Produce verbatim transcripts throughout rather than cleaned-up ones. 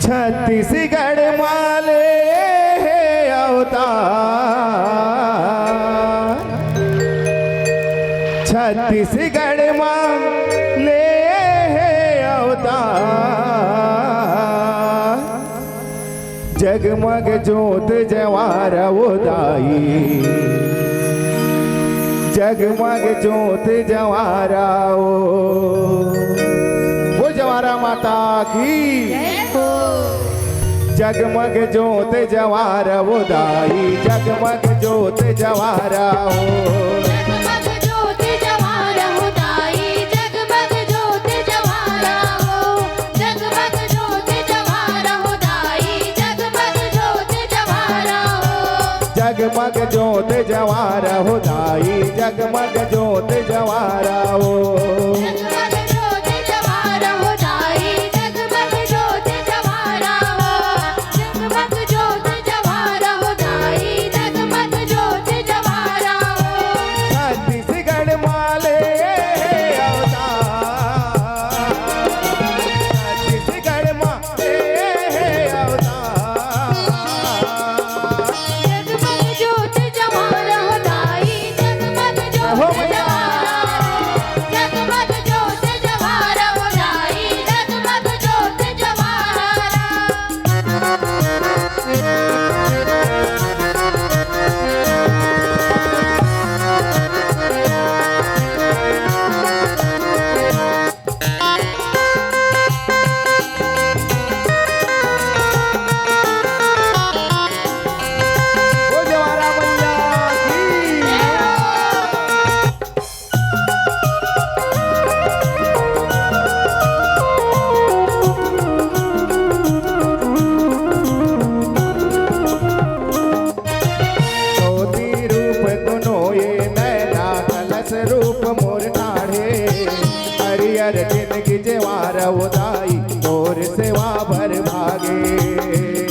छत्तीसगढ़ मा ले हे अवतार, छत्तीसगढ़ मा ले हे अवतार। जगमग जोत जवारा ओ दाई, जगमग जोत जवारा ओ। बोल जवारा माता की। जय हो। जगमग जोत जवारा ओ दाई, जगमग जोत जवारा ओ। जगमग जोत जवारा ओ दाई, जगमग जोत जवारा ओ। जगमग जोत जवारा ओ दाई, जगमग जोत जवारा ओ। जगमग जोत जवारा ओ दाई, जगमग जोत जवारा ओ। जगमग जोत जवारा ओ दाई, जगमग जोत जवारा ओ। जगमग जोत जवारा ओ दाई, जगमग जोत जवारा ओ। छत्तीसगढ़ मा ले अवतार, छत्तीसगढ़ मा ले अवतार। जगमग जोत जवारा ओ दाई, जगमग जोत जवारा। जगमग जोत जवारा ओ दाई, जगमग जोत जवारा। बोल जवारा मैया की। ज्योति रूप दुनो ये नैना, कलश रूप मोर ठाढ़े। हरियर जिनगी जवारा ओ दाई, तोर सेवा बर भागे।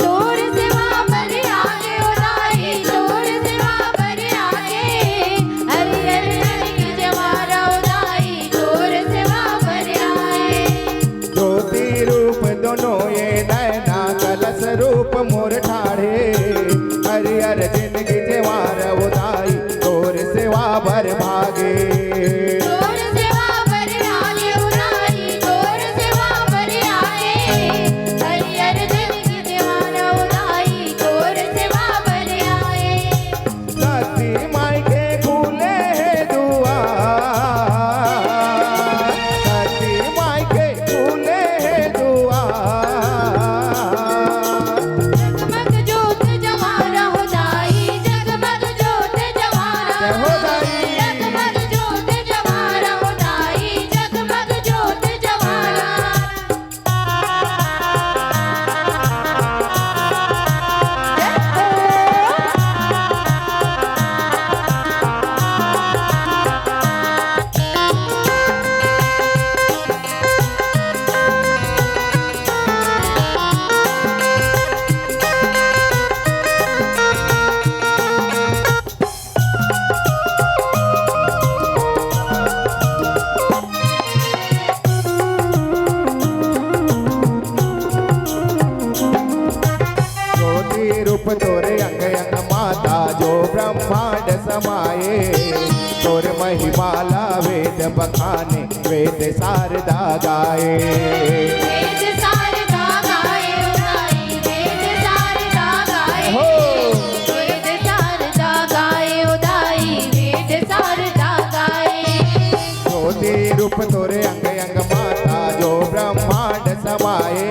तोर सेवा बर आगे ओ दाई, तोर सेवा बर आगे। हरियर जिनगी जवारा ओ दाई, तोर सेवा बर आगे। ज्योति रूप दुनो ये नैना, कलश रूप मोर ठाढ़े। हरियर जिनगी जवारा ओ दाई, तोर सेवा बर भागे। तोर सेवा बर आगे ओ दाई, तोर सेवा बर आगे। हरियर जिनगी जवारा ओ दाई, तोर सेवा बर आगे। धरती माई के खुले हे दुआर, धरती माई के खुले हे दुआर। जगमग जोत जवारा ओ दाई, जगमग जोत जवारा। जय हो दाई। जगमग जोत जवारा ओ दाई, जगमग जोत जवारा। ज्योति रूप तोरे अंग अंग माता, जो ब्रह्मांड समाए। तोर महिमा ला वेद बखाने, वेद सारदा गाए। वेद सारदा गाए ओ दाई, वेद सारदा गाए। हो। वेद सारदा गाए ओ दाई, वेद सारदा गाए। ज्योति रूप तोरे अंग अंग माता, जो ब्रह्मांड समाए।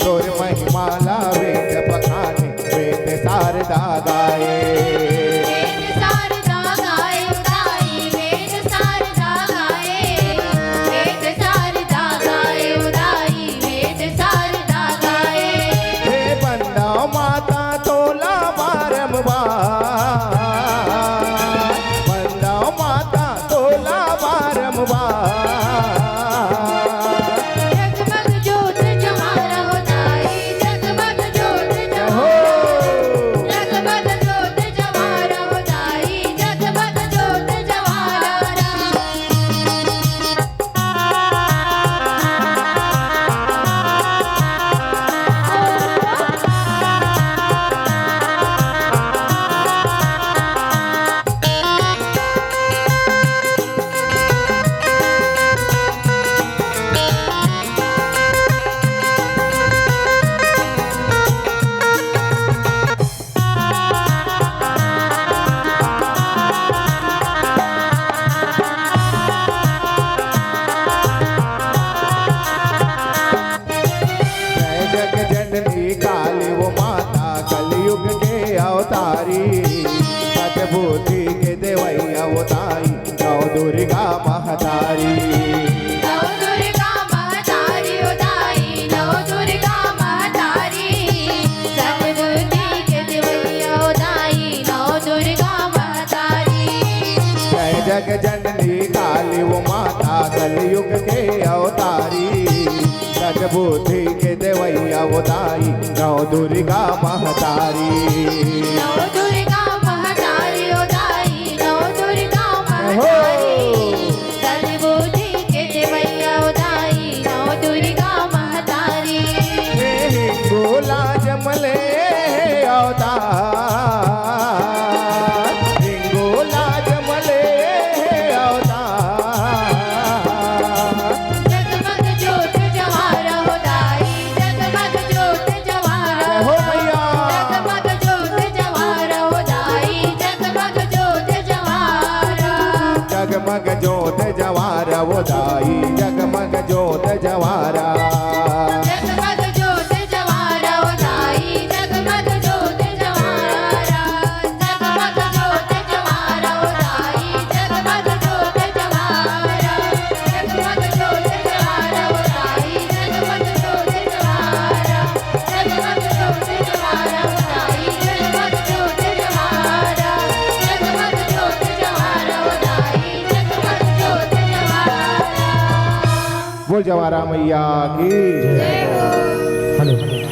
तोर महिमा ला वेद बखाने, वेद सारदा गाए। वेद सारदा गाए ओ दाई, वेद सारदा गाए। वेद सारदा गाए ओ दाई, वेद सारदा गाए। हे बंदा माता तोला बारंबार, बंदा माता तोला बारंबार। जगमग जोत जवारा ओ दाई, जगमग जोत जवारा। जगमग जोत जवारा। नौ दुर्गा महतारी ओ दाई, नौ दुर्गा महतारी, सद्बुद्धि के देवइया ओ दाई, नौ दुर्गा महतारी। जय जग जननी काली ओ माता, कलयुग के अवतारी, सद्बुद्धि के देवइया ओ दाई, नौ दुर्गा महतारी। नौ दुर्गा महतारी ओ दाई, नौ दुर्गा महतारी, सद्बुद्धि के देवइया ओ दाई, नौ दुर्गा महतारी। हे हिंगोला जमले अवतार, हिंगोला जमले अवतार। जगमग जोत जवारा हो दाई, जगमग जोत जवारा। हो भैया। जगमग जोत जवारा हो दाई, जगमग जोत जवारा। जगमग जोत जवारा ओ दाई, जगमग जोत जवारा। जगमग जोत जवारा ओ दाई, जगमग जोत जवारा। जगमग जोत जवारा ओ दाई, जगमग जोत जवारा। जगमग जोत जवारा ओ दाई, जगमग जोत जवारा। जगमग जोत जवारा ओ दाई, जगमग जोत जवारा। जगमग जोत जवारा ओ दाई, जगमग जोत जवारा। बोल जवारा मैया की। हेलो।